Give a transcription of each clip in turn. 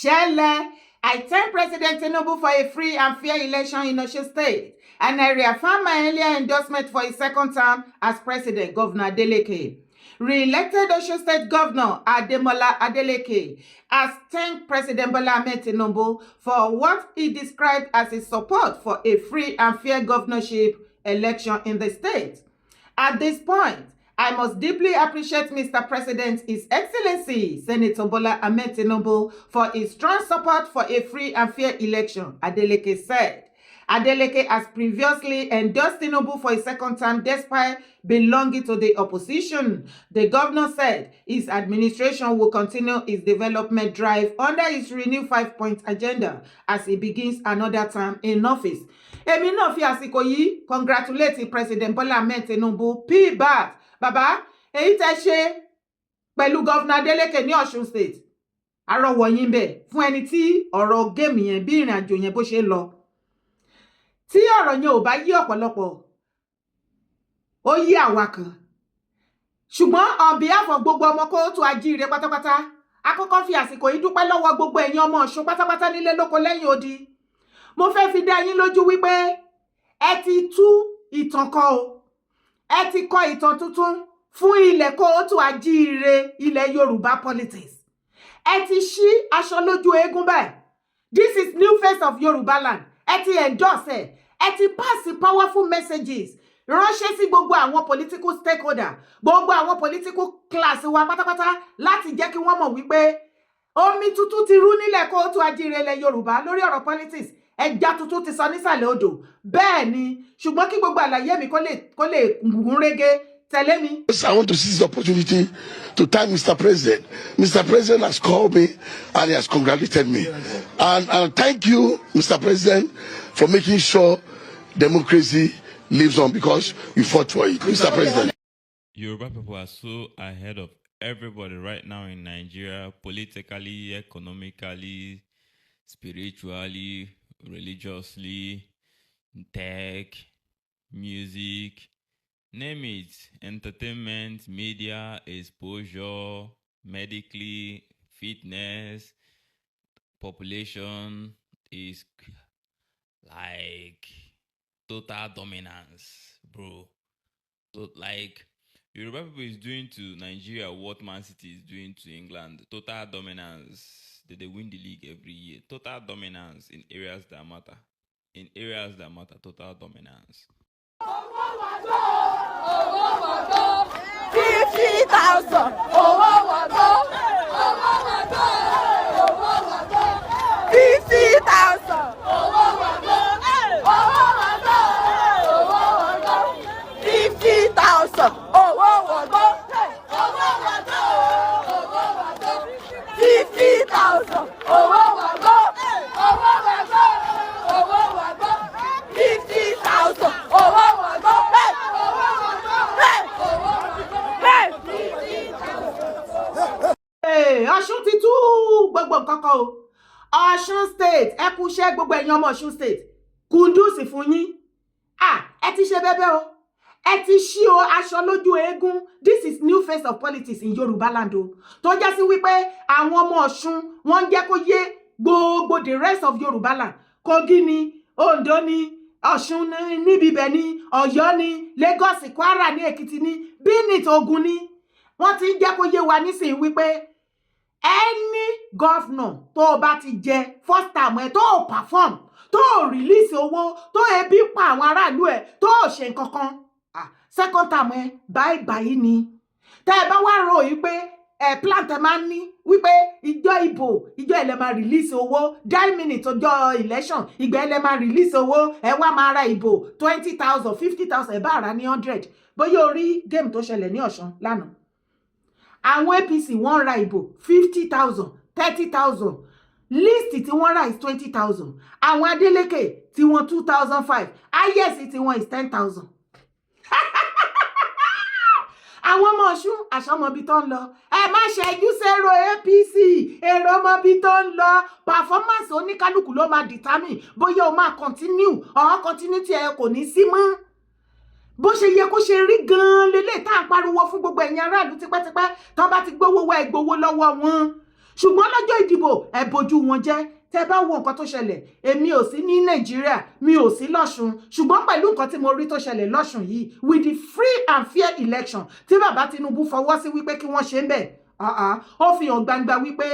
Ṣẹlẹ̀. I thank President Tinubu for a free and fair election in Osun State, and I reaffirm my earlier endorsement for his second term as president, Governor Adeleke. Re-elected Osun State Governor Ademola Adeleke has thanked President Bola Ahmed Tinubu for what he described as his support for a free and fair governorship election in the state. "At this point, I must deeply appreciate Mr. President, His Excellency, Senator Bola Ahmed Tinubu, for his strong support for a free and fair election," Adeleke said. Adeleke has previously endorsed Tinubu for a second term despite belonging to the opposition. The governor said his administration will continue its development drive under his renewed five-point agenda as he begins another term in office. Èmi náà fi àsìkò yìí congratulate President Bola Ahmed Tinubu, PBAT. Bàbá, èyí tẹ́ ṣe pẹ̀lú Governor Adeleke ní Ọ̀ṣun State, àrọwọ̀ yín bẹ̀ fún ẹni tí ọ̀rọ̀ game yẹn, bí ìrìn àjò yẹn bó ṣe ń lọ, tí ọ̀rọ̀ yẹn ò bá yí ọ̀pọ̀lọpọ̀, ó yí àwa kan. Ṣùgbọ́n on behalf of gbogbo ọmọ káàárọ̀ oòjíire pátápátá, akọ́kọ́ fi àsìkò yìí dúpẹ́ lọ́wọ́ gbogbo ẹ̀yin ọmọ Ọ̀ṣun pátápátá nílé lóko lẹ́yìn odi. Mo fẹ́ fi dá yín lójú wípé ẹ ti tú ìtàn kọ o, ẹ ti kọ ìtàn tuntun fún ilẹ̀ káàárọ̀ oòjíire, ilẹ̀ Yorùbá politics. Ẹ ti ṣí aṣọ lójú eégún báyìí. This is new face of Yorùbá land. Ẹ ti endorse ẹ, ẹ ti pass powerful messages ránṣẹ́ sí gbogbo àwọn political stakeholder, gbogbo àwọn political class wa pátápátá, láti jẹ́ kí wọ́n mọ̀ wípé omi tuntun ti rú nílẹ̀ káàárọ̀ oòjíire ilẹ̀ Yorùbá lórí ọ̀rọ̀ politics. Ẹja tuntun ti sọ nísàlẹ̀ odò. Bẹ́ẹ̀ ni, ṣùgbọ́n kí gbogbo àlàyé mi kó lè gún régé, tẹ̀lé mi. I want to seize the opportunity to thank Mr. President. Mr. President has called me and he has congratulated me. And thank you, Mr. President, for making sure democracy lives on because you fought for it. Mr. President. Yoruba people are so ahead of everybody right now in Nigeria, politically, economically, spiritually, religiously, tech, music, name it, entertainment, media, exposure, medically, fitness, population is like total dominance, bro. So like Yoruba people is doing to Nigeria what Man City is doing to England. Total dominance. They win the league every year. Total dominance in areas that matter. In areas that matter, total dominance. 50,000 owó wọ̀gbọ́, owó wọ̀gbọ́, owó wọ̀gbọ́, 50,000 owó wọ̀gbọ́, owó wọ̀gbọ́, owó wọ̀gbọ́, 50,000 owó wọ̀gbọ́, owó wọ̀gbọ́, owó wọ̀gbọ́, 50,000 owó wọ̀gbọ́, owó wọ̀gbọ́, owó wọ̀gbọ́, 50,000 owó wọ̀gbọ́, owó wọ̀gbọ́, owó wọ̀gbọ́, 50,000. Hey, Ọ̀ṣun ti tú gbogbo nǹkan kan o. Ọ̀ṣun State, ẹ kú iṣẹ́, gbogbo ẹ̀yin ọmọ Ọ̀ṣun State. Kudos fún yín. Ah, ẹ ti ṣe bẹ́bẹ́ o, ẹ ti ṣí o aṣọ lójú eégún. This is new face of politics in Yorùbá land o, tó já sí wípé àwọn ọmọ Ọ̀ṣun, wọ́n ń jẹ́ kó yé gbogbo the rest of Yorùbá land, Kogi ni, Ondo ni, Ọ̀ṣun ní, níbi ibẹ̀ ní, Ọ̀yọ́ ní, Lagos, Kwara ní, Èkìtì ní, Benin, Ògùn ní. Wọ́n ti ń jẹ́ kó yé wa nísìnyí wípé any governor tó o bá ti jẹ first term ẹ, tó o perform, tó o release owó, tó ebi pa àwọn aráàlú ẹ, tó o ṣe nǹkan kan, ah, second term ẹ, bye bye ni. Tẹ́ ẹ bá wá rò yìí pé ẹ plan tẹ máa ń ní wípé ìjọ ìbò, ìjọ ẹ lẹ máa release owó, die minute ọjọ́ election, ìgbà ẹ lẹ máa release owó, ẹ wá máa ra ìbò 20,000, 50,000, ẹ bá rà ní 100. Bóyá orí game tó ṣẹlẹ̀ ní Ọ̀ṣun lánàá, àwọn APC, wọ́n ra ìbò 50,000, 30,000. Least tí wọ́n rà is 20,000. Àwọn Adeleke tí wọ́n 2,500, highest tí wọ́n is 10,000. Àwọn ọmọ Ọ̀ṣun àṣọmọbi tó ń lọ, ẹ má ṣẹ́jú sẹ́rọ APC, èrò ọmọbi tó ń lọ. Performance oníkálukú ló máa determine bóyá o máa continue or continuity ẹ kò ní sí mọ́. Bó ṣe yẹ kó ṣe rí gan-an lélẹ̀ tá à ń pariwo fún gbogbo ẹ̀yin aráàlú tipẹ́tipẹ́. Tán bá ti gbówó wá, ẹ gbowó lọ́wọ́ wọn. Ṣùgbọ́n lọ́jọ́ ìdìbò, ẹ bojú wọn jẹ́. Tẹ́ bá wo nǹkan tó ṣẹlẹ̀, èmi ò sí ní Nàìjíríà, mi ò sí lọ́ṣun, ṣùgbọ́n pẹ̀lú nǹkan tí mo rí tó ṣẹlẹ̀ lọ́ṣun yìí with the free and fair election tí bàbá Tinubu fọwọ́ sí wípé kí wọ́n ṣe ń bẹ̀, ó fi hàn gbangba wípé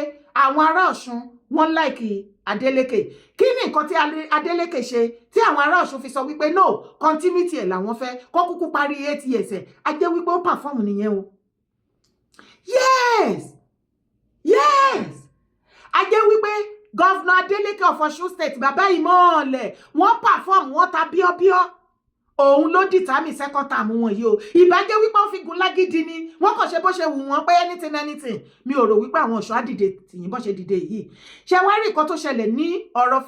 àwọn ará Ọ̀ṣun, wọ́n like Adeleke. Kí ni nǹkan tí Adeleke ṣe tí àwọn ará Ọ̀ṣun fi sọ wípé no, continuity ẹ̀ làwọn fẹ́, kó kúkú parí 8 years ẹ̀? A jẹ́ wípé ó perform nìyẹn o. Yes, a jẹ́ wípé Governor Adeleke of Ọ̀ṣun State, bàbá ìmọ̀ọ́lẹ̀, wọ́n perform, wọ́n ta bíọ́bíọ́. Òun ló determine second term wọn yìí o. Ìbàjẹ́ wípé wọ́n fi gun lágídí ni, wọ́n kàn ṣe bó ṣe wù wọ́n pé anything anything, mi ò rò wípé àwọn ọ̀ṣọ́ á dìde tìyín bó ṣe dìde yìí. Ṣé wá rí nǹkan tó ṣẹlẹ̀ ní ọ̀rọ̀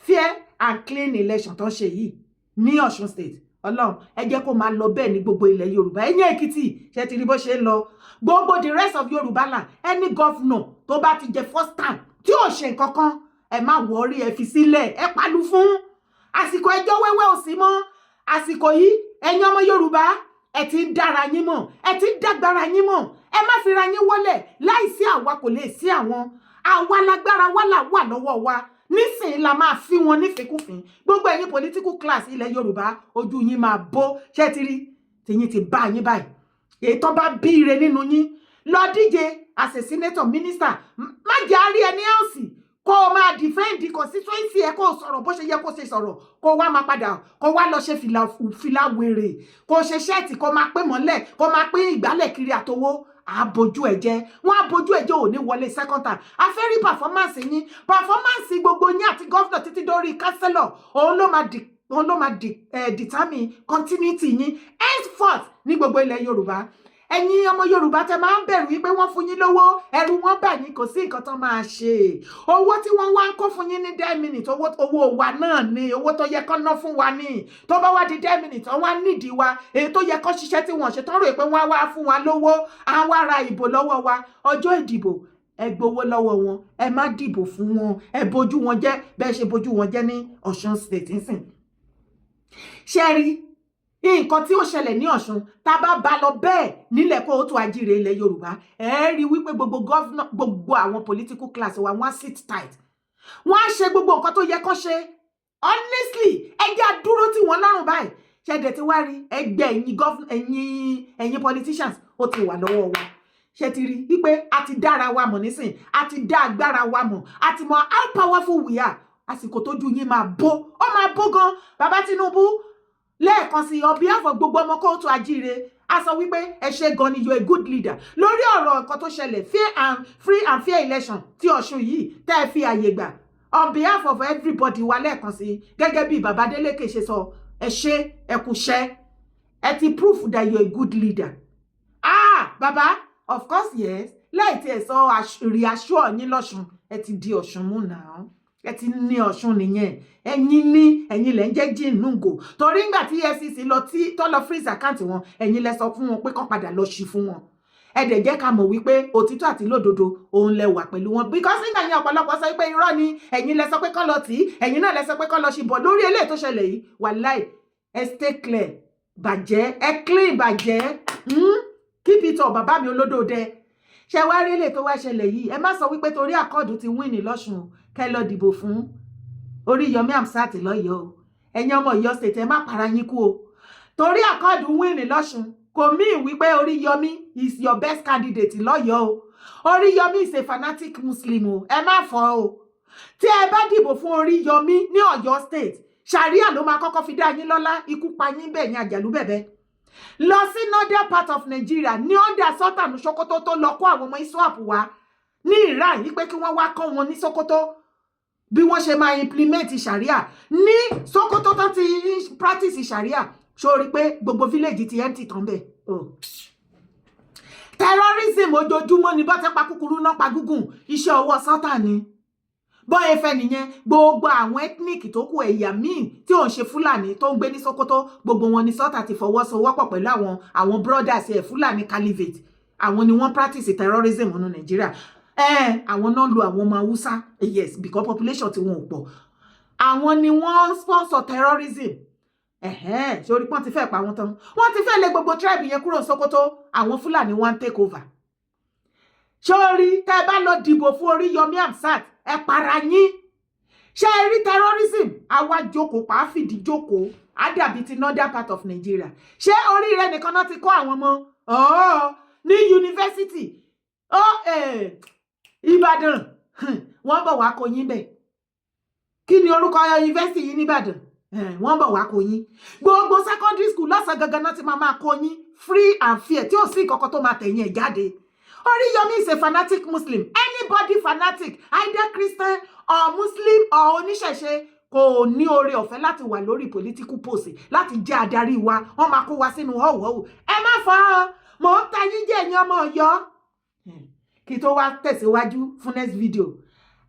fair and clean election tó ń ṣe yìí ní Ọ̀ṣun State? Ọlọ́run, ẹ jẹ́ kó máa lọ bẹ́ẹ̀ ní gbogbo ilẹ̀ Yorùbá. Ẹ̀yìn Èkìtì, ṣe ti rí bó ṣe ń lọ? Gbogbo the rest of Yorùbá land, any governor tó bá ti jẹ first time tí ò ṣe nǹkan kan, ẹ má worry, ẹ fi sílẹ̀, ẹ palu fún. Àsìkò ẹjọ́ wẹ́wẹ́ ò sí mọ́ àsìkò yìí. Ẹ̀yin ọmọ Yorùbá, ẹ ti ń dára yín mọ̀, ẹ ti ń dágbára yín mọ̀. Ẹ má fira yín wọlẹ̀. Láìsí àwa, kò lè sí àwọn. Àwa lágbára wà là wà lọ́wọ́ wa nísìnyí, la máa fi wọn nífìkúfín. Gbogbo ẹ̀yin political class ilẹ̀ Yorùbá, ojú yín máa bó. Ṣé ti rí tìyín ti bá yín báyìí? Èyí tó bá bí ire nínú yín, lọ díje as a senator, minister. Má jẹ́ àárí ẹni else kó o máa defend constituency ẹ, kó o sọ̀rọ̀ bó ṣe yẹ kó ṣe sọ̀rọ̀, kó o wá máa padà, kó o wá lọ ṣe fìlà, fìlà wèrè, kó o ṣe shirt, kó o máa pín mọ́lẹ̀, kó o máa pín ìgbálẹ̀ kiri àtowó. Àbójú ẹ̀ jẹ́, wọ́n àbójú ẹ̀ jẹ́, ò ní wọlé second term. A fẹ́ rí performance yín, performance gbogbo yín àti governor títí dórí councillor. Òun ló máa determine continuity yín henceforth ní gbogbo ilẹ̀ Yorùbá. Ẹ̀yin ọmọ Yorùbá tẹ máa ń bẹ̀rù wípé wọ́n fún yín lówó, ẹ̀rù wọn bà yín, kò sí nǹkan tán máa ṣe. Owó tí wọ́n wá ń kó fún yín ní 10 minutes, owó wa náà ni, owó tó yẹ kán ná fún wa ní. Tó bá wá di 10 minutes, wọ́n wá nídìí wa. Èyí tó yẹ kán ṣiṣẹ́ tí wọ́n ṣe tán, rò pé wọ́n á wá fún wa lówó, á wá ra ìbò lọ́wọ́ wa. Ọjọ́ ìdìbò, ẹ gbowó lọ́wọ́ wọn, ẹ má dìbò fún wọn, ẹ bójú wọn jẹ́ bẹ́ẹ̀ ṣe bójú wọn jẹ́ ní Ọ̀ṣun State nsìn. Ṣé rí nǹkan tí ó ṣẹlẹ̀ ní Ọ̀ṣun? Tá a bá ba lọ bẹ́ẹ̀ nílẹ̀ káàárọ̀ oòjíire, ilẹ̀ Yorùbá, ẹ rí wípé gbogbo governor, gbogbo àwọn political class wa, wọ́n á sit tight, wọ́n á ṣe gbogbo nǹkan tó yẹ kán ṣe. Honestly, ẹ jẹ́ àdúró tí wọ́n lọ́rùn báyìí. Ṣẹ̀dẹ̀ tí wá rí ẹgbẹ́ ẹ̀yin governor, ẹ̀yin politicians, ó ti wà lọ́wọ́ wa. Ṣe ti rí wípé a ti dára wa mọ̀ nísìn, a ti dá agbára wa mọ̀, a ti mọ̀ how powerful we are? Àsìkò tójú yín máa bó, ó máa bó gan. Bàbá Tinubu, lẹ́ẹ̀kan sí, on behalf of gbogbo ọmọ káàárọ̀ oòjíire, a sọ wípé ẹ ṣe gan ni, you a good leader. Lórí ọ̀rọ̀ nǹkan tó ṣẹlẹ̀, fair and free and fair election tí Ọ̀ṣun yìí tẹ́ ẹ fi àyè gbà, on behalf of everybody wa, lẹ́ẹ̀kan sí, gẹ́gẹ́ bí bàbá Adeleke ṣe sọ, ẹ ṣe, ẹ kúṣẹ́, ẹ ti proof that you are a good leader. Ah, bàbá, of course, yes. Láì tí ẹ sọ reassure yín lọ́ṣun, ẹ ti di Ọ̀ṣun mú náà, ẹ ti ní Ọ̀ṣun nìyẹn. Ẹ̀yin ní ẹ̀yin lẹ ń jẹ́ jíǹnùgò, torí ńgbà tí EFCC lọ tí tó lọ freeze account wọn, ẹ̀yin lẹ sọ fún wọn pé kán padà lọ ṣí fún wọn. Ẹ dẹ̀ jẹ́ ká mọ̀ wípé òtítọ́ àti lódodo òun lẹ wà pẹ̀lú wọn, because nígbà yẹn, ọ̀pọ̀lọpọ̀ sọ pé irọ́ ni. Ẹ̀yin lẹ sọ pé kán lọ tì í, ẹ̀yin náà lẹ sọ pé kán lọ ṣì bọ̀. Lórí eléyìí tó ṣẹlẹ̀ yìí, wàláì, ẹ stay clear bàjẹ́, ẹ clean bàjẹ́. Keep it up, bàbá mi olódòdẹ. Ṣe wá rí eléyìí tó wá ṣẹlẹ̀ yìí, ẹ má sọ wípé torí Accord ti win lọ́ṣun, kẹ́ lọ dìbò fún Oríyọmí Hamzat lọ́yọ̀ọ́ o. Ẹ̀yin ọmọ Ọ̀yọ́ State, ẹ má para yín kú o. Torí Accord win lọ́ṣun kò mean wípé Oríyọmí is your best candidate lọ́yọ̀ọ́ o. Oríyọmí is a fanatic Muslim o, ẹ má fọ́ o. Tí ẹ bá dìbò fún Oríyọmí ní Ọ̀yọ́ State, Sharia ló máa kọ́kọ́ fi dá yín lọ́lá, ikú pa yín bẹ́ẹ̀ ní àjàlú bẹ̀bẹ̀. Lọ sí northern part of Nigeria ní under Sultan Sokoto, tó lọ kó àwọn ọmọ ISWAP wá ní Iran yìí pé kí wọ́n wá kọ́ wọn ní Sokoto bí wọ́n ṣe máa implement Sharia. Ní Sokoto tó ti practice Sharia, sórí pé gbogbo village ti empty tán bẹ́ẹ̀. Oh. Terrorism ojoojúmọ́ ni, bọ́tẹ́ pa kúkúrú náà pa gúngùn, iṣẹ́ ọwọ́ Sultan ni. Bọ́ efe nìyẹn. Gbogbo àwọn ethnic tó kù, ẹ̀yà míì tí ò ń ṣe Fúlàní tó ń gbé ní Sokoto, gbogbo wọn ni Sultan ti fọwọ́sowọ́pọ̀ pẹ̀lú àwọn brothers ẹ̀, Fúlàní Caliphate. Àwọn ni wọ́n practice terrorism nínú Nàìjíríà. Àwọn náà lu àwọn ọmọ Haúsá, yes, because population tí wọn ò pọ̀. Àwọn ni wọ́n sponsor terrorism. Sórí pọ́n ti fẹ́ pa wọ́n tán, wọ́n ti fẹ́ lé gbogbo tribe yẹn kúrò Sokoto. Àwọn Fúlàní wọ́n take over. Sórí tẹ́ ẹ bá lọ dìbò fún Oríyọmí Hamzat, ẹ para yín. Ṣé ẹ rí terrorism, àwa jókòó pa á, fìdí jókòó, á dàbí ti northern part of Nigeria. Ṣé oríire nìkan náà ti kọ́ àwọn ọmọ ọ̀ọ́ ní yunifásitì ó Ìbàdàn? Wọ́n bọ̀ wá kó yín bẹ̀. Kí ni orúkọ yunifásitì yìí nìbàdàn? Wọ́n bọ̀ wá kó yín. Gbogbo secondary school, lọ́sàn-án gangan náà ti máa máa kó yín, free and fair, tí ò sí ìkọ̀kọ̀ tó máa tẹ̀yìn ẹ̀ jáde. Oríyọmí is a fanatic Muslim. Anybody fanatic, either Christian or Muslim or oníṣẹ̀ṣe, kò ní oore ọ̀fẹ́ láti wà lórí political post, láti jẹ́ adarí wa. Wọ́n máa kó wa sínú họ́wùhọ́wù. Ẹ má fọ́ ọ, mò ń ta yín jẹ́, ẹ̀yin ọmọ Ọ̀yọ́. Kí tó wá tẹ̀síwájú fún next video,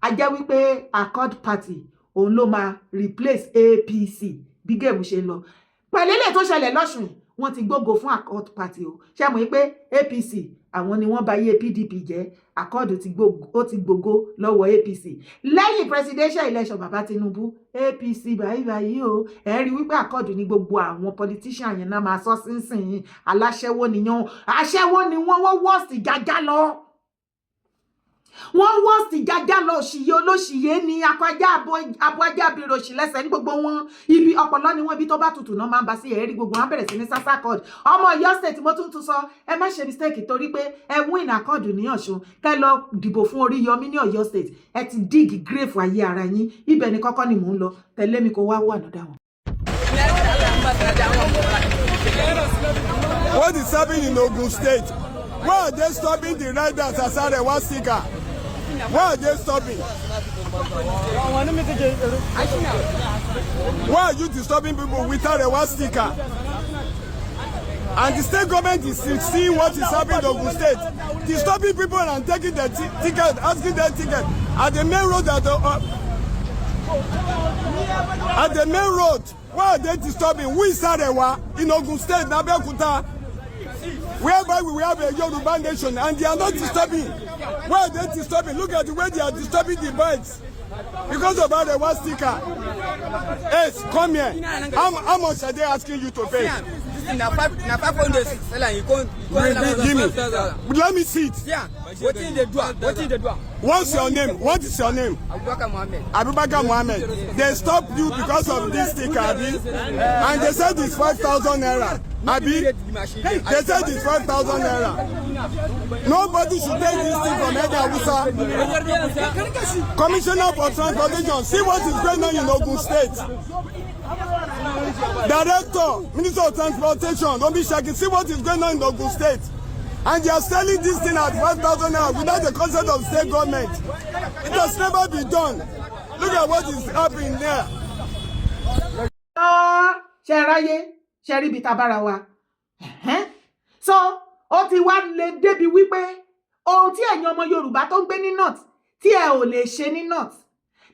a jẹ́ wípé Accord Party òun ló máa replace APC bí game ṣe lọ. Pẹ̀lú eléyìí tó ṣẹlẹ̀ lọ́sùn, wọ́n ti gbógo fún Accord Party o. Ṣé mọ̀ pé APC, àwọn ni wọ́n bà yé PDP jẹ́? Accord ó ti gbógo lọ́wọ́ APC lẹ́yìn presidential election bàbá Tinubu. APC báyìí báyìí o. Ẹ rí wípé Accord ní gbogbo àwọn politician yẹn náà máa sọ sínsìn. Aláṣẹ́wó nìyẹn, aṣẹ́wó ni wọ́n. Wọ́n worst jájá lọ, wọ́n worst jájá lọ. Òṣìyẹ olóṣìyẹ ni akọ ajá, abo ajá, abirò òṣì lẹ́sẹ̀ ní gbogbo wọn. Ibi ọpọlọ ni wọn, ibi tó bá tutù náà máa ń bá sí. Ẹ̀rí gbogbo wọn bẹ̀rẹ̀ sí ní sásá Accord. Ọmọ Ọ̀yọ́ State, mo tún tún sọ, ẹ má ṣe mistake torí pé ẹ win Accord ní Ọ̀ṣun, kẹ́ lọ dìbò fún Oríyọmí ní Ọ̀yọ́ State. Ẹ ti dig grave ayé ara yín. Ibẹ̀ ni kọ́kọ́ ni mò ń lọ. Tẹ̀lé mi kó wá wà lọ́dà wọn. What is happening in Ogun State? Why are they stopping the riders as Arewa sticker? Why are they stopping? Why are you disturbing people with Arewa sticker? And the state government is seeing what is happening in Ogun State, disturbing people and taking their ticket, asking their ticket at the main road at the main road. Why are they disturbing? Who is Arewa in Ogun State, Abeokuta, whereby we will have a Yoruba nation, and they are not disturbing? Why are they disturbing? Look at the way they are disturbing the bikes because of Arewa sticker. Yes, come here. How much are they asking you to pay? Na 500 sell am, you come. Give me. Let me see it. Yeah, wetin you dey do am? Wetin you dey do am? What's your name? What is your name? Abubakar Mohammed. Abubakar Mohammed. They stopped you because of this sticker, abi? And they said it's 5,000 naira. Abi? They said it's 5,000 naira. Nobody should take this thing from any Hausa. Commissioner for Transportation, see what is going on in Ogun State. Director, Minister of Transportation, Omishakin, see what is going on in Ogun State. And they are selling this thing at 5,000 naira without the consent of state government. It has never been done. Look at what is happening there. Ṣe ráyé, ṣe rí ibi tá a bára wa? So ó ti wá lè débi wípé ohun tí ẹ̀yin ọmọ Yorùbá tó ń gbé ní north, tí ẹ ò lè ṣe ní north,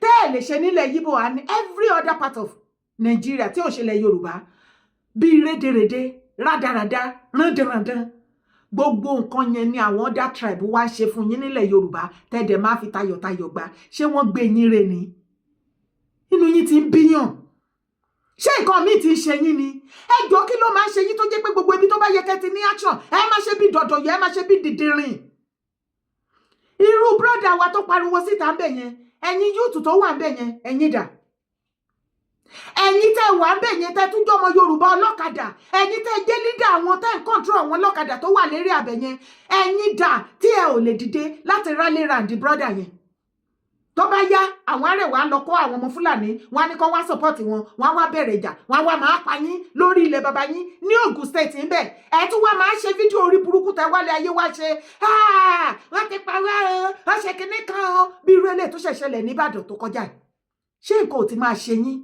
tẹ́ ẹ lè ṣe nílẹ̀ Yíbò and every other part of Nigeria tí ò ṣe lẹ̀ Yorùbá, bíi rédèrèdè, rádaràda, rándanrandan, gbogbo nǹkan yẹn ni àwọn other tribe wá ṣe fún yín nílẹ̀ Yorùbá, tẹ́dẹ̀ máa fi tayọ̀tayọ̀ gbà. Ṣé wọ́n gbé yín re ni? Inú yín ti ń bíyàn. Ṣé nǹkan míì ti ń ṣe yín ni? Ẹ jọ, kí ló máa ń ṣe yín tó jẹ́ pé gbogbo ibi tó bá yẹ kẹ́ ti ní action, ẹ má ṣe bí dọ̀dọ̀yọ̀, ẹ má ṣe bí dìdìrìn? Irú brother wa tó pariwo síta ń bẹ̀ yẹn, ẹ̀yin youth tó wà ń bẹ̀ yẹn, ẹ̀yin dà? Ẹ̀yin tẹ́ wà ń bẹ̀ yẹn, tẹ́ tún jẹ́ ọmọ Yorùbá ọlọ́kadà, ẹ̀yin tẹ́ jẹ́ leader àwọn tẹ́ ń control àwọn ọlọ́kadà tó wà lérí abẹ yẹn, ẹ̀yin dà tí ẹ ò lè dìde láti rally round the brother yẹn? Tó bá yá, àwọn Arẹwà lọ kó àwọn ọmọ Fúlàní wọn á ní kó wá support wọn, wọn á wá bẹ̀rẹ̀ ìjà, wọn á wá máa pa yín lórí ilẹ̀ bàbá yín ní Ògùn State ńbẹ̀. Ẹ tún wá máa ṣe fídíò orí burúkú tẹ wálé ayé wá ṣe, wọ́n ti pa wá o, wọ́n ṣe kinní kan o, bí irú eléyìí tó ṣẹ̀ṣẹlẹ̀ nìbàdàn tó kọjá yìí. Ṣé nǹkan ò ti máa ṣe yín?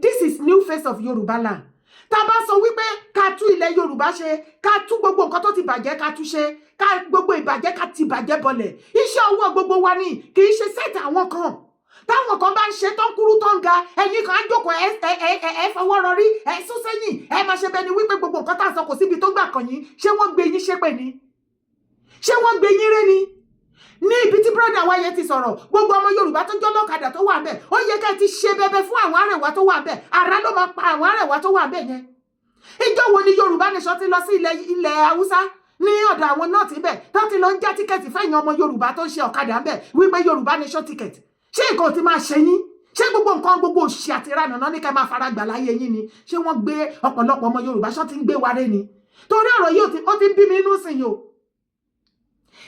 This is new face of Yorùbá land. Tá a bá sọ wípé ká tú ilẹ̀ Yorùbá ṣe, ká tú gbogbo nǹkan tó ti bàjẹ́, ká tú ṣe, ká gbogbo ìbàjẹ́, ká ti bàjẹ́ bọlẹ̀, iṣẹ́ ọwọ́ gbogbo wa ni, kì í ṣe set àwọn kan. Táwọn kan bá ń ṣe tó ń kúrú tó ń ga, ẹ̀yin kan á jókòó, ẹ ẹ ẹ ẹ fọwọ́ rọrí, ẹ sún sẹ́yìn, ẹ máa ṣe bẹ́ẹ̀ ni wípé gbogbo nǹkan tá a sọ kò síbi tó gbà kàn yín. Ṣé wọ́n gbé yín ṣépè ni? Ṣé wọ́n gbé yín ré ni? Ní ibi tí brother wa yẹn ti sọ̀rọ̀, gbogbo ọmọ Yorùbá tó jọ́ lọ́kadà tó wà ńbẹ̀, ó yẹ ká ti ṣe bẹbẹ fún àwọn Arẹwà tó wà ńbẹ̀. Àrá ló máa pa àwọn Arẹwà tó wà ńbẹ̀ yẹn. Ìjọ wo ni Yorùbá Nation ti lọ sí ilẹ̀ Haúsá? Ní ọ̀dọ̀ àwọn náà ti bẹ̀ tó ti lọ ń já ticket fẹ́yìn ọmọ Yorùbá tó ń ṣe ọ̀kadà ń bẹ̀ wípé Yorùbá Nation ticket. Ṣé nǹkan ti máa ṣe yín? Ṣé gbogbo nǹkan, gbogbo òṣì àti ìranà náà ní ká máa fara gbà láyé yín ni? Ṣé wọ́n gbé ọ̀pọ̀lọpọ̀ ọmọ Yorùbá ṣọ́ ti ń gbé waré ni? Torí ọ̀rọ̀ yìí, ó ti ń bí mi inú sìn yìí o.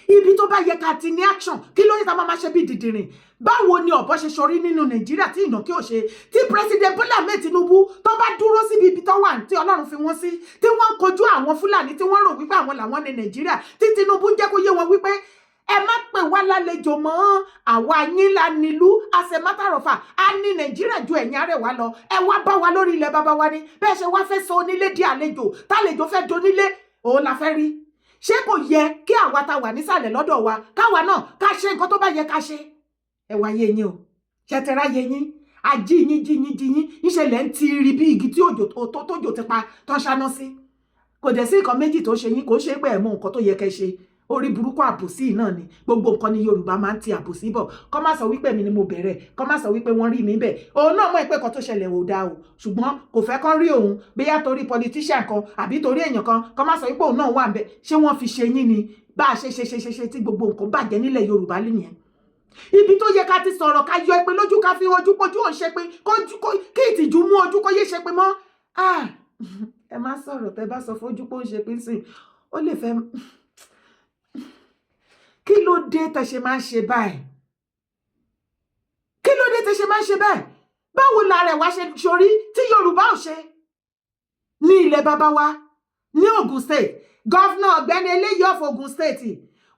Ibi tó bá yẹ ká ti ní action, kí ló yẹ ká máa ṣe bí dìdìrìn? Báwo ni ọ̀bọ ṣe sọrí nínú Nàìjíríà tí ìnà kí ò ṣe? Tí President Bola Ahmed Tinubu tó bá dúró síbi ibi tó wà tí Ọlọ́run fi wọ́n sí, tí wọ́n ń kojú àwọn Fúlàní tí wọ́n rò wípé àwọn làwọn ní Nàìjíríà, tí Tinubu ń jẹ́ kó yé wọn wípé ẹ má pè wá lálejò mọ́, àwa yín la nílùú. As a matter of fact, a ní Nàìjíríà ju ẹ̀yin Arẹwà lọ. Ẹ wá bá wa lórí ilẹ̀ bàbá wa ni. Bẹ́ẹ̀ ṣe wá fẹ́ sọ onílé di àlejò, tálejò fẹ́ donílé, òun la fẹ́ rí. Ṣé kò yẹ kí àwa ta wà nísàlẹ̀ lọ́dọ̀ wa, káwa náà ká ṣe nǹkan tó bá yẹ ká ṣe? Ẹ wá yé yín o, ṣẹtẹrá yé yín, ají yín jí yín jí yín, níṣẹ̀lẹ̀ ń ti rí bí igi tí òjò tó tójò ti pa tó ń ṣáná sí. Kò dẹ̀ sí nǹkan méjì tó ṣe yín, kò ṣe pé ẹ̀ mọ nǹkan tó yẹ kẹ́ ṣe. Orí burúkú, àbòsí náà ni. Gbogbo nǹkan ní Yorùbá máa ń ti àbòsí bọ̀. Kọ́ má sọ wípé mi ni mo bẹ̀rẹ̀, kọ́ má sọ wípé wọ́n rí mi bẹ̀. Òun náà mọ̀ pé nǹkan tó ṣẹlẹ̀ ò dáa o, ṣùgbọ́n kò fẹ́ kán rí òun, bóyá torí politician kan àbí torí èèyàn kan, kọ́ má sọ wípé òun náà wà ń bẹ̀. Ṣé wọ́n fi ṣe yín ni? Bá a ṣe ṣe ṣe ṣe ṣe tí gbogbo nǹkan bàjẹ́ nílẹ̀ Yorùbá nìyẹn. Ibi tó yẹ ká ti sọ̀rọ̀, ká yọ ẹpin lójú, ká fi ojú pójú ò ń ṣe pé kí ìtìjú mú ojú kó yé ṣe pé mọ́. Ah, ẹ má sọ̀rọ̀. Tẹ bá sọ fojú pé ó ń ṣe pé sìn, ó lè fẹ́. Kí ló dé tẹ ṣe máa ń ṣe báyìí? Kí ló dé tẹ ṣe máa ń ṣe báyìí? Báwo la rẹ̀ wá ṣe sórí tí Yorùbá ò ṣe ní ilẹ̀ bàbá wa ní Ogun State? Governor ọ̀gbẹ́ni eléyìí of Ogun State,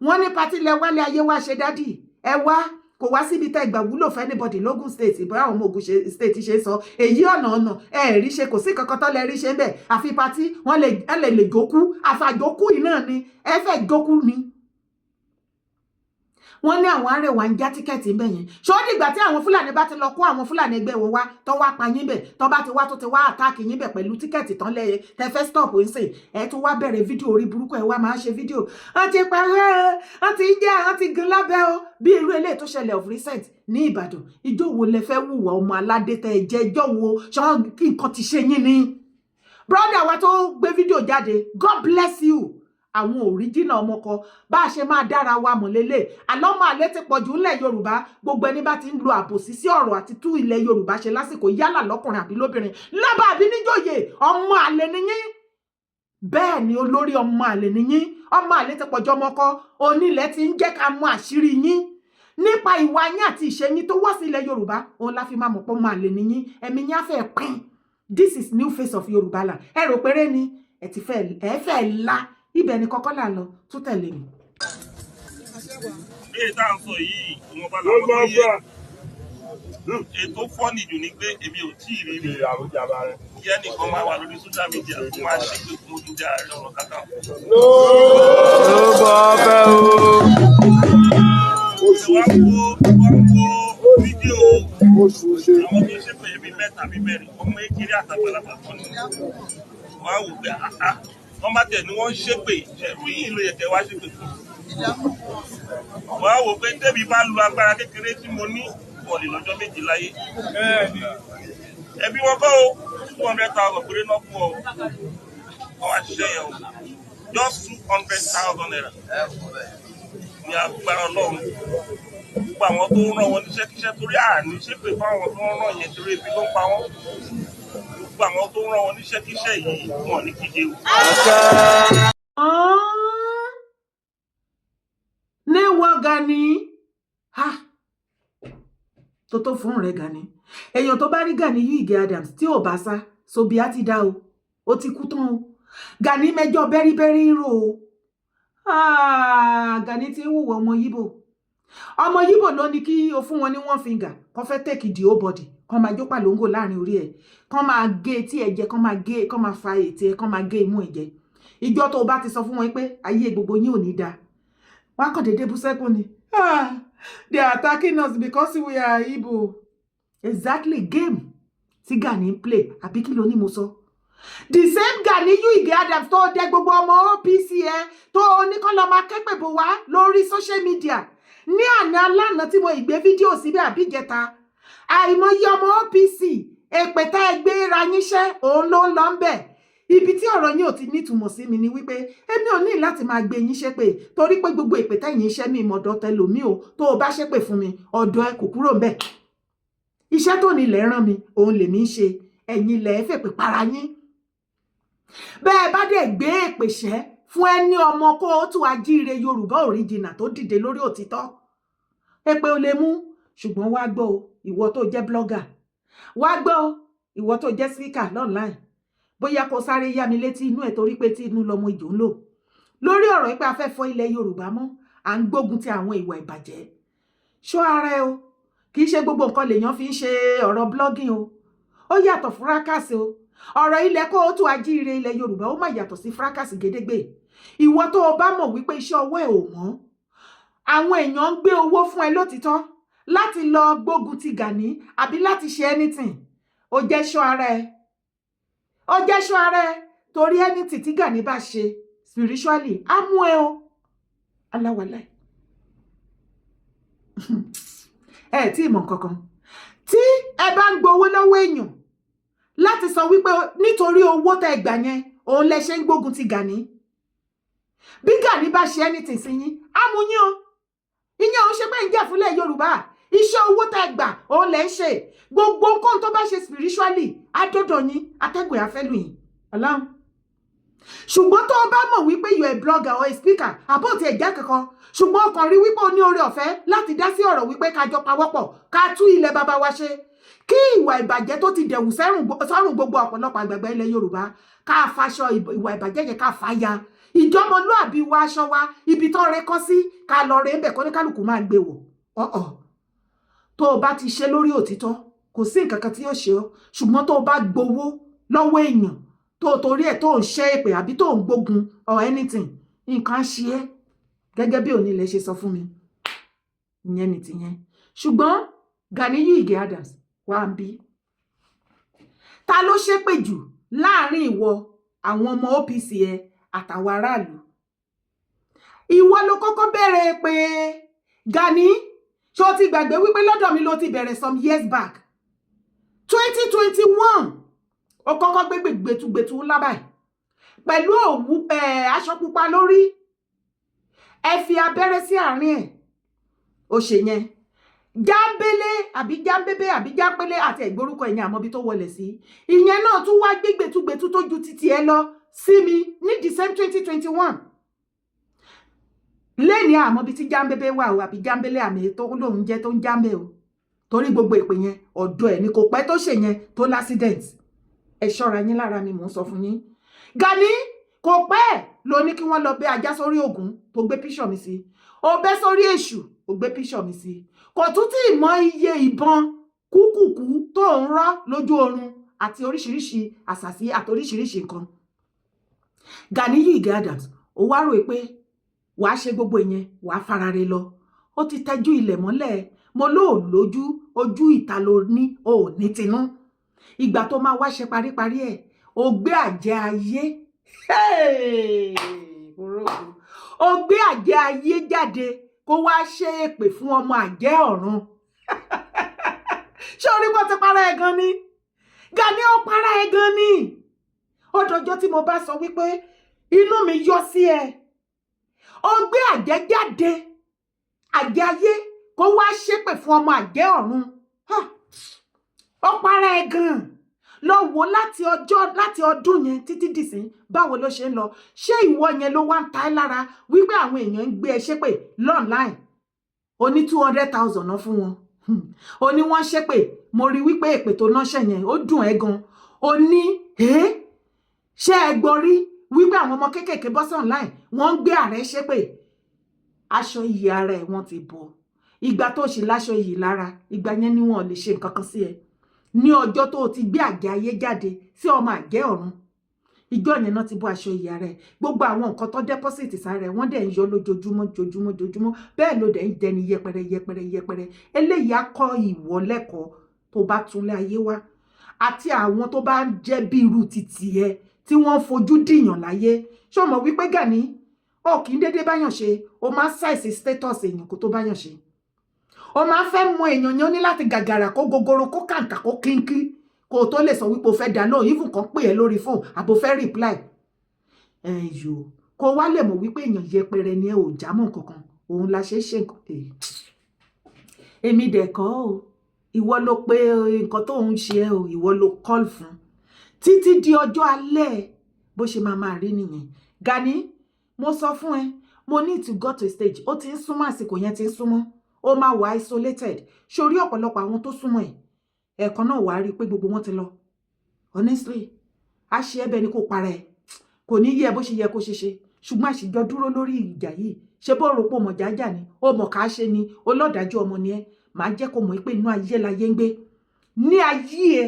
wọ́n ní party lẹ wálé ayé wá ṣe. Daddy, ẹ wá kò wá síbi tẹ́ ìgbà wúlò fún anybody lógùn State. Bóyá àwọn ọmọ Ògùn State ṣe sọ èyí, ọ̀nà ẹ rí ṣe, kò sí kankan tó lẹ rí ṣe ń bẹ̀ àfi party. Wọ́n lè ẹ lè lè jókú, àfàjókù yìí náà ni ẹ fẹ́ jókú ni. Wọ́n ní àwọn Arẹwà ń já ticket ń bẹ̀ yẹn. Ṣó dìgbà tí àwọn Fúlàní bá ti lọ kó àwọn Fúlàní ẹgbẹ́ wọn wá, tó wá pa yín bẹ̀, tó bá ti wá, tó ti wá attack yín bẹ̀ pẹ̀lú ticket tán lẹ́yẹ tẹ fẹ́ stop ń sìn, ẹ tún wá bẹ̀rẹ̀ fídíò orí burúkú, ẹ wá máa ṣe fídíò, wọ́n ti parẹ́, wọ́n ti ń jẹ́, wọ́n ti gan lábẹ́ o, bí irú eléyìí tó ṣẹlẹ̀ of recent ní Ìbàdàn. Ìjọ wo lẹ fẹ́ wùwà ọmọ aládé tẹ ẹ jẹ́? Ìjọ wo ṣọ́ kí nǹkan ti ṣe yín ni? Brother wa tó gbé fídíò jáde, God bless you. Àwọn òríjìnà ọmọkọ bá a ṣe máa dára wa mọ̀ lélẹ̀. Àlọ́mọ àlẹ́ ti pọ̀jù ńlẹ̀ Yorùbá. Gbogbo ẹni bá ti ń lo àbòsí sí ọ̀rọ̀ àti tú ilẹ̀ Yorùbá ṣe lásìkò, yálà lọ́kùnrin àbí lóbìnrin, lọ́ba àbí níjòyè, ọmọ àlè niyín. Bẹ́ẹ̀ ni, olórí ọmọ àlè niyín. Ọmọ àlè ti pọ̀jù ọmọkọ. Onílẹ̀ ti ń jẹ́ ká mọ àṣírí yín nípa ìwà yín àti ìṣe yín tó wọ́ sí ilẹ̀ Yorùbá. Òun la fi máa mọ̀ pé ọmọ àlè niyín. Ẹ̀mí yín á fẹ́ pín. This is new face of Yorùbá land. Ẹ rò péré ni ẹ ti fẹ́, ẹ fẹ́ la ibẹ̀ ni kọ́kọ́ là lọ tún tẹ̀lé mi. Bí èyí tá à ń sọ yìí, ìwọ̀nba làwọn tó yé. Ètò funny jù ni pé èmi ò tí ì rí rí kí ẹnìkan máa wà lórí social media kó máa ṣépè fún odidi Ààrẹ Ọ̀nà Kakanfò. Ló bọ́ fẹ́ o. Wá wo fídíò àwọn tó ṣépè bíi mẹ́ta bíi mẹ́rin, ọmọ ékeré àtàgbàlagbà kan ní. Wọ́n á wò pé àá wọ́n bá tẹ̀ ní wọ́n ń ṣépè, ṣẹ́rú yìí ló yẹ kẹ́ wá ṣépè fún. Wọ́n á wò pé tẹ́bi bá lu agbára kékeré tí mo ní wọ́n lè lọ́jọ́ 2 láyé. Ẹbí wọn kọ́ o, 200,000 péré náà fún ọ. Wọ́n wá ṣiṣẹ́ yẹn o, just ₦200,000 ní agbára Ọlọ́run. Gbogbo àwọn tó ń rán wọn níṣẹ́kíṣẹ́, torí àní ṣépè fáwọn tó ń rán yẹn, torí ebi ló ń pa wọ́n. Gbogbo àwọn tó ń rán wọn níṣẹ́kíṣẹ́ yìí, wọn ní kíje o. Ní wọ́n Gani ha tó tó fún rẹ̀ Gani. Èèyàn tó bá rí Gani Ige Adams tí ò bá sá sobia ti dá o, ó ti kú tán o. Gani mẹjọ bẹ́ríbẹ́rí rò o. Ah, Gani ti ń hùwà ọmọ Yíbò. Ọmọ Yíbò ló ní kí o fún wọn ní one finger, kó fẹ́ take the whole body, kó máa jó pàlóńgò láàrin orí ẹ̀, kó máa gé etí ẹ̀ jẹ, kó máa gé, kó máa fa ètè ẹ̀, kó máa gé imú ẹ̀ jẹ. Ìjọ tó o bá ti sọ fún wọn pé ayé gbogbo yín ò ní dáa, wọn á kàn déédéé bú sẹ́kún ni. "Ah, they are attacking us because we are Igbo." Exactly game tí Gani ń play, àbí kí ló ní mo sọ? The same Gani Ige Adams tó dẹ gbogbo ọmọ OPC ẹ, tó oníkọ́ lọ́ọ́ máa képè bò wá lórí social media ní àná alánà tí mo ìgbé fídíò síbẹ̀ àbíjẹta. Àìmọye ọmọ OPC, èpè tá ẹ gbé ra yíṣẹ́ òun ló ń lọ ń bẹ̀. Ibi tí ọ̀rọ̀ yín ò ti nítumọ̀ sí mi ni wípé èmi ò ní láti máa gbé yín ṣépè, torí pé gbogbo èpè tẹ̀yìn iṣẹ́ mi ìmọ̀dọ̀ tẹlòmí o. Tó o bá ṣépè fún mi, ọ̀dọ̀ ẹ kò kúrò ńbẹ̀. Iṣẹ́ tó nílẹ̀ rán mi, òun lèmi ń ṣe. Ẹ̀yin lẹ̀ fèpè para yín. Bẹ́ẹ̀ bá dẹ̀ gbé èpè ṣẹ́ fún ẹni ọmọ kó o tún ajíire Yorùbá original tó dìde lórí òtítọ́, èpè ò lè mú. Ṣùgbọ́n wá gbọ́ o, ìwọ tó jẹ́ blogger, wá gbọ́ o, ìwọ tó jẹ́ speaker online, bóyá kó sáré yá mi létí inú ẹ̀, torí pé tí inú lọmọ ìjò ń lò lórí ọ̀rọ̀ pé a fẹ́ fọ́ ilẹ̀ Yorùbá mọ́, à ń gbógun ti àwọn ìwà ìbàjẹ́. Ṣọ́ ara ẹ o. Kì í ṣe gbogbo nǹkan lèèyàn fi ń ṣe ọ̀rọ̀ blogging o. Ó yàtọ̀ fracas o. Ọ̀rọ̀ ilẹ̀ kóòtù ajíire ilẹ̀ Yorùbá, ó má yàtọ̀ sí fracas gédégbé. Ìwọ tó o bá mọ̀ wípé iṣẹ́ ọwọ́ ẹ̀ ò mọ́, àwọn èèyàn ń gbé owó fún ẹ lótìtọ́ láti lọ gbógun ti Gani àbí láti ṣe anything, ó jẹ́ ṣọ́ ara ẹ, ó jẹ́ ṣọ́ ara ẹ, torí anything tí Gani bá ṣe spiritually, á mú ẹ o. Aláwàláì, ẹ tí ì mọ̀ kankan. Tí ẹ bá ń gbowó lọ́wọ́ èèyàn láti sọ wípé nítorí owó tẹ́ gbà yẹn, òun lẹ ṣe ń gbógun ti Gani, bí Gani bá ṣe anything sí yín, á mú yín o. Ìyẹn òun ṣe pé ń jà fúnlẹ̀ Yorùbá. Iṣẹ́ owó tẹ́ gbà, òun lẹ ń ṣe. Gbogbo nǹkan tó bá ṣe spiritually, á dọ́dọ̀ yín, atẹ́gùn àfẹ́lù yín. Ọlọ́run. Ṣùgbọ́n tó o bá mọ̀ wípé you are a blogger or a speaker, àbó ti ẹ̀já kankan, ṣùgbọ́n ọkàn rí wípé o ní oore ọ̀fẹ́ láti dá sí ọ̀rọ̀ wípé ká jọ pawọ́pọ̀, ká tú ilẹ̀ bàbá wa ṣe, kí ìwà ìbàjẹ́ tó ti dẹ̀wù sọ́rùn gbogbo ọ̀pọ̀lọpọ̀ àgbàgbà ilẹ̀ Yorùbá, ká faṣọ ìwà ìbàjẹ́ yẹn, ká fà ya ìjọmọlúàbí wa, aṣọ wa ibi tó rẹ kọ́ sí, ká lọ rẹ ń bẹ̀, kó ní kálukú máa gbé wò ọ̀ọ̀. Tó o bá ti ṣe lórí òtítọ́, kò sí nǹkan kan tí yóò ṣe ọ́. Ṣùgbọ́n tó o bá gbowó lọ́wọ́ èèyàn, tó o torí ẹ̀ tó ń ṣẹ́ èpè àbí tó ń gbógun or anything, nǹkan á ṣe ẹ́, gẹ́gẹ́ bí òní ilẹ̀ ṣe sọ fún mi. Ìyẹn ni tìyẹn. Ṣùgbọ́n Ganiyu Ige Adams wá ń bí, ta ló ṣépè jù láàrin ìwọ, àwọn ọmọ OPC ẹ àtàwọn aráàlú? Ìwọ ló kọ́kọ́ bẹ̀rẹ̀ pé Gani. Ṣé o ti gbàgbé wípé lọ́dọ̀ mi ló ti bẹ̀rẹ̀ some years back, 2021? Ó kọ́kọ́ gbé gbẹ̀tugbẹ̀tu ńlá báyìí pẹ̀lú òwú aṣọ pupa lórí, ẹ fi abẹ́rẹ́ sí àárín ẹ̀, ó ṣe yẹn jámbélé àbí jámbébé àbí jámpélé àti ẹ̀gbórúkọ ẹ̀yìn, àmọ́bí tó wọlé sí. Ìyẹn náà tún wá gbé gbẹ̀tugbẹ̀tu tó ju títí ẹ lọ sí mi ní the same 2021. Lẹ́ni àmọ́bí tí jámbébé wà o, àbí jámbélé, àmì tó lóun jẹ́ tó ń jámbé o, torí gbogbo ìpè yẹn, ọ̀dọ̀ ẹ̀ ni. Kò pẹ́ tó ṣe yẹn tó l'accident. Ẹ ṣọ́ra yín lára mi, mò ń sọ fún yín. Gani, kò pẹ́ ló ní kí wọ́n lọ bẹ́ ajá sórí Ògún, tó gbé píṣọ̀ mi sí. Ó bẹ́ sórí Èṣù, ó gbé píṣọ̀ mi sí. Kò tún tí ì mọ iye ìbọn kúkùkú tó ń rọ́ lójú oorun àti oríṣiríṣi àṣàsí àti oríṣiríṣi nǹkan. Ganiyu Ige Adams, ó wá rò pé wàá ṣe gbogbo ìyẹn, wàá farare lọ. Ó ti tẹjú ilẹ̀ mọ́lẹ̀. Mo lóò lójú, ojú ìta ló ní, o ò ní tinú. Ìgbà tó máa wá ṣe paríparí ẹ̀, ó gbé àjẹ́ ayé, ó gbé àjẹ́ ayé jáde kó wá ṣe èpè fún ọmọ àjẹ́ ọ̀run. Ṣé orí bó ti para ẹ̀ gan ni? Gani, ó para ẹ̀ gan ni. Ó dọjọ́ tí mo bá sọ wípé inú mi yọ sí ẹ. Ó gbé àjẹ́ jáde, àjẹ́ ayé, kó wá ṣépè fún ọmọ àjẹ́ ọ̀run. Ó para ẹ̀ gan. Lọ wò láti ọjọ́, láti ọdún yẹn títí dìsín, báwo ló ṣe ń lọ? Ṣé ìwọ yẹn ló wá ń ta ẹ́ lára wípé àwọn èèyàn ń gbé ẹ ṣépè online? Ó ní 200,000 náà fún wọn, ó ní wọ́n ṣépè. Mo rí wípé èpè tó náṣẹ́ yẹn, ó dùn ẹ́ gan. Ó ní ṣé ẹ gbọ́ rí wípé àwọn ọmọ kéékèèké bọ́ sí online, wọ́n ń gbé ààrẹ ṣépè? Aṣọ iyì ara ẹ̀ wọ́n ti bọ̀. Ìgbà tó ṣì láṣọ iyì lára, ìgbà yẹn ni wọn ò lè ṣe nǹkan kan sí ẹ. Ní ọjọ́ tó o ti gbé àjẹ́ ayé jáde sí ọmọ àjẹ́ ọ̀run, ìjọ yẹn náà ti bọ́ aṣọ ìyá rẹ̀. Gbogbo àwọn nǹkan tó deposit sára ẹ̀, wọ́n dẹ̀ ń yọ lójoojúmọ́, jojúmọ́, jojúmọ́. Bẹ́ẹ̀ ló dẹ̀ ń dẹni yẹpẹrẹ, yẹpẹrẹ, yẹpẹrẹ. Eléyìí á kọ́ ìwọ lẹ́kọ̀ọ́ tó bá túnlé ayé wá, àti àwọn tó bá ń jẹ́ bí irú títì ẹ tí wọ́n ń fojú dìyàn láyé. Ṣé o mọ̀ wípé Gani, ó kì í dédé báyàn ṣe? O máa ń ṣàìsí status èèyàn kó tó báyàn ṣe. O máa ń fẹ́ mọ èèyàn yẹn, ó ní láti gàgàrà, kó gogoro, kó kàǹkà, kó kínkín. Kó o tó lè sọ wípé o fẹ́ dá lóhùn, even kan pè ẹ́ lórí fóònù àbò fẹ́ reply ẹ yò, kó wá lè mọ̀ wípé èèyàn yẹpẹrẹ ni ẹ, ò jámọ́ kankan. Òun la ṣe é ṣe nǹkan. Èmi dẹ̀ kọ́ o, ìwọ ló pé nǹkan tó ń ṣe ẹ o, ìwọ ló call fún títí di ọjọ́ alẹ́. Bó ṣe máa máa rí nìyẹn. Gani, mo sọ fún ẹ, mo need to go to a stage. Ó ti ń súnmọ́, àsìkò yẹn ti ń súnmọ́. Ó máa wà isolated sórí ọ̀pọ̀lọpọ̀ àwọn tó súnmọ́ ẹ̀. Ẹ̀ẹ̀kan náà wàá rí i pé gbogbo wọn ti lọ. Honestly, a ṣe ẹbẹ ni kò para ẹ, kò ní yẹ bó ṣe yẹ kó ṣe ṣe. Ṣùgbọ́n àṣìjọ dúró lórí ìjà yìí. Ṣé bó rò pé ó mọ̀ jájà ni, ó mọ̀ ká ṣe ni, olódàájú ọmọ ni ẹ. Màá jẹ́ kó mọ̀ pé inú ayé láyé ń gbé, ní ayé ẹ,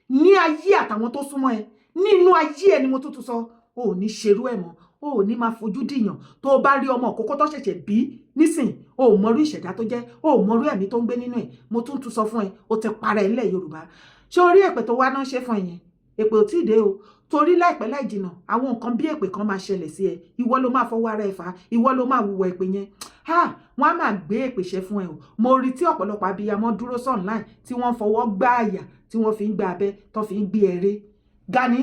ní ayé àtàwọn tó súnmọ́ ẹ, ní inú ayé ẹ ni mo tútù sọ. O ò ní ṣerú ẹ mọ́, o ò ní máa fojú dìyàn. Tó o bá rí ọmọ òkókó tó ṣẹ̀ṣẹ̀ bí nísìn, o ò mọrú ìṣẹ̀dá tó jẹ́, o ò mọrú ẹ̀mí tó ń gbé nínú ẹ̀. Mo tún tún sọ fún ẹ, o ti para ẹ̀ ńlẹ̀ Yorùbá. Ṣé orí èpè tó wá náà ṣe fún ẹ yẹn? Èpè ò tí ì dé o, torí láìpẹ́ láì jìnà, àwọn nǹkan bí èpè kan máa ṣẹlẹ̀ sí ẹ. Ìwọ ló máa fọwọ́ ara ẹ fà á, ìwọ ló máa wùwọ̀ èpè yẹn. Ha, wọ́n á máa gbé èpè ṣe fún ẹ o. Mo rí tí ọ̀pọ̀lọpọ̀ abiyamọ dúró sí online tí wọ́n fọwọ́ gbá àyà, tí wọ́n fi ń gba abẹ́ tó fi ń gbé eré. Gani,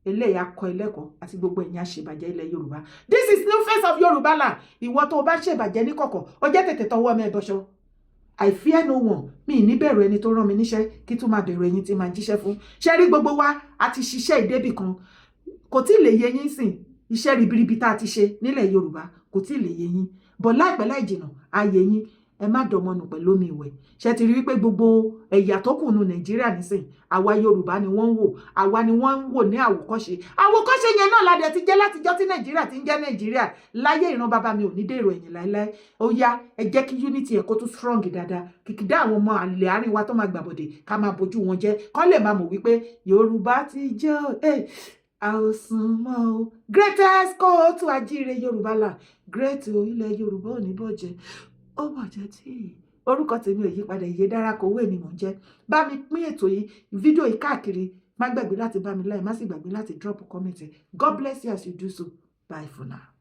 eléyà kọ ẹlẹ́kọ̀ọ́ àti gbogbo ẹ̀yin àṣebàjẹ́ ilẹ̀ Yorùbá. This is new face of Yorùbá land. Ìwọ tó o bá ṣèbàjẹ́ ní kọ̀kọ̀, ó jẹ́ tètè tọwọ́ ọmọ ẹ bọ́ṣọ. I fear no one. Mi ní bẹ̀rù ẹni tó rán mi níṣẹ́, kí tún máa bẹ̀rù ẹ̀yin tí máa jíṣẹ́ fún. Ṣé rí, gbogbo wa a ti ṣiṣẹ́ ìdébì kan, kò tí ì lè yé yín sìn. Iṣẹ́ ribiribi tá a ti ṣe nílẹ̀ Yorùbá kò tí ì lè yé yín bọ̀. Láìpẹ́ láì jìnà, á yé yín. Ẹ má dọmọnù pẹ̀lú omi ìwẹ̀. Ṣe ti rí wípé gbogbo ẹ̀yà tó kù nù Nàìjíríà nísìn, àwa Yorùbá ni wọ́n ń wò, àwa ni wọ́n ń wò ní àwòkọ́ṣe. Àwòkọ́ṣe yẹn náà ládẹ ti jẹ́ látijọ́ tí Nàìjíríà ti ń jẹ́ Nàìjíríà. Láyé ìran bàbá mi ò ní dèrò ẹ̀yìn láéláé. Ó yá, ẹ jẹ́ kí unity ẹ̀ kó tún strong dáadáa. Kìkìdá àwọn ọmọ àlè àárín wa tó máa gbàbọ̀dè, ká máa bójú wọn jẹ́, kọ́ lè máa mọ̀ wípé Yorùbá ti jẹ́ àòsùnmọ́ o. Greatest kóòtù ajíire Yorùbá là great o. Ilẹ̀ Yorùbá ò ní bọ̀jẹ̀, ó bọ̀jẹ̀ tí orúkọ tèmi ò yípadà. Ìyè dára kò wé ni mò ń jẹ́. Bá mi pín ètò yìí, fídíò yìí káàkiri. Má gbàgbé láti bá mi like, má sì gbàgbé láti drop comment. God bless you as you do so. Bye for now.